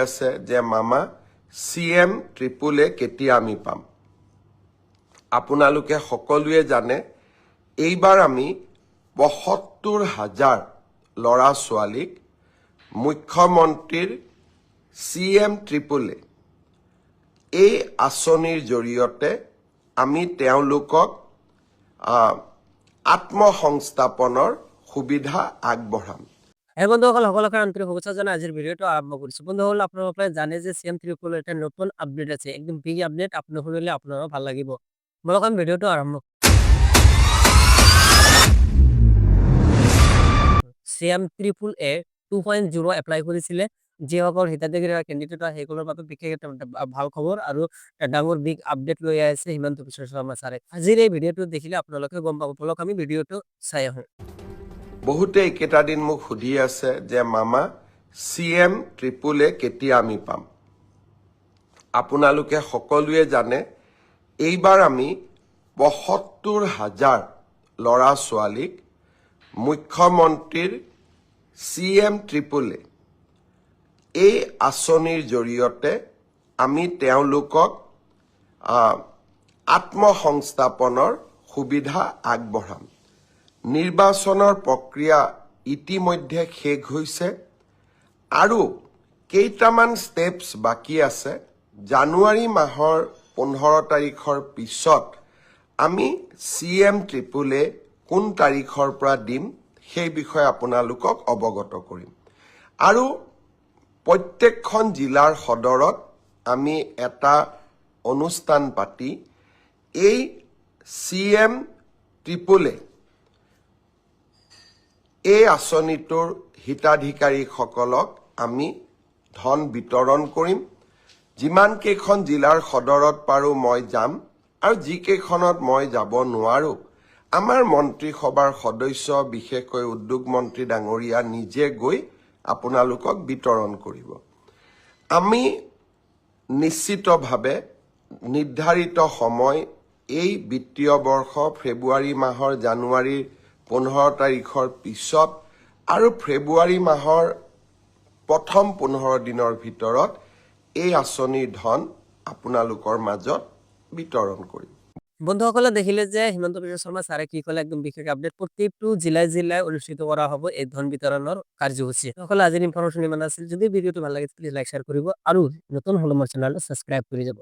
আছে যে মামা, চি এম ট্ৰিপুল এ কেতিয়া আমি পাম? আপোনালোকে সকলোৱে জানে, এইবাৰ আমি 75 হাজাৰ ল'ৰা ছোৱালীক মুখ্যমন্ত্ৰীৰ চি এম ট্ৰিপুল এ এই আঁচনিৰ জৰিয়তে আমি তেওঁলোকক আত্মসংস্থাপনৰ সুবিধা আগবঢ়াম। হে বন্ধুসকল, সকলোকে আন্তৰিক শুভেচ্ছা জনাই আজিৰ ভিডিঅ'টো আৰম্ভ কৰিছোঁ। বন্ধুসকল, আপোনালোকে জানে যে চি এম ত্ৰিপুল এটা নতুন আপডেট আছে, একদম বিগ আপডেট। আপুনি শুনিলে আপোনাৰো ভাল লাগিব। বলক, আমি ভিডিঅ'টো আৰম্ভ। CM triple A 2.0 apply কৰিছিলে যিসকল হিতাধিকাৰী কেণ্ডিডেট হয়, সেইসকলৰ বাবে বিশেষ এটা ভাল খবৰ আৰু এটা ডাঙৰ বিগ আপডেট লৈ আহিছে হিমন্ত বিশ্ব শৰ্মা ছাৰে। আজিৰ এই ভিডিঅ'টো দেখিলে আপোনালোকে গম পাব। বলক, আমি ভিডিঅ'টো চাই আহোঁ। বহুতে এইকেইটা দিন মোক সুধি আছে যে মামা, চি এম ট্ৰিপুল এ কেতিয়া আমি পাম? আপোনালোকে সকলোৱে জানে, এইবাৰ আমি 75 হাজাৰ ল'ৰা ছোৱালীক মুখ্যমন্ত্ৰীৰ চি এম ট্ৰিপুল এ এই আঁচনিৰ জৰিয়তে আমি তেওঁলোকক আত্মসংস্থাপনৰ সুবিধা আগবঢ়াম। নিৰ্বাচনৰ প্ৰক্ৰিয়া ইতিমধ্যে শেষ হৈছে আৰু কেইটামান ষ্টেপছ বাকী আছে। জানুৱাৰী মাহৰ 15 তাৰিখৰ পিছত আমি চি এম ট্ৰিপুল এ কোন তাৰিখৰ পৰা দিম, সেই বিষয়ে আপোনালোকক অৱগত কৰিম। আৰু প্ৰত্যেকখন জিলাৰ সদৰত আমি এটা অনুষ্ঠান পাতি এই চি এম ট্ৰিপুল এ এই আঁচনিটোৰ হিতাধিকাৰীসকলক আমি ধন বিতৰণ কৰিম। যিমানকেইখন জিলাৰ সদৰত পাৰোঁ মই যাম আৰু যিকেইখনত মই যাব নোৱাৰোঁ, আমাৰ মন্ত্ৰীসভাৰ সদস্য, বিশেষকৈ উদ্যোগ মন্ত্ৰী ডাঙৰীয়া নিজে গৈ আপোনালোকক বিতৰণ কৰিব। আমি নিশ্চিতভাৱে নিৰ্ধাৰিত সময়, এই বিত্তীয় বৰ্ষ ফেব্ৰুৱাৰী মাহৰ জানুৱাৰীৰ 15 তাৰিখৰ পিছত আৰু ফেব্ৰুৱাৰী মাহৰ প্ৰথম 15 দিনৰ ভিতৰত এই আঁচনিৰ ধন আপোনালোকৰ মাজত বিতৰণ কৰিম। বন্ধুসকলে দেখিলে যে হিমন্ত বিশ্ব শৰ্মা ছাৰে কি ক'লে, একদম বিশেষ আপডেট। প্ৰত্যেকটো জিলাই জিলাই অনুষ্ঠিত কৰা হ'ব এই ধন বিতৰণৰ কাৰ্যসূচী। সকলে আজিৰ ইনফৰমেশ্যন ইমান আছিল। যদি ভিডিঅ'টো ভাল লাগে, প্লিজ লাইক, শ্বেয়াৰ কৰিব আৰু নতুন হ'লে মোৰ চেনেলটো ছাবস্ক্ৰাইব কৰি যাব।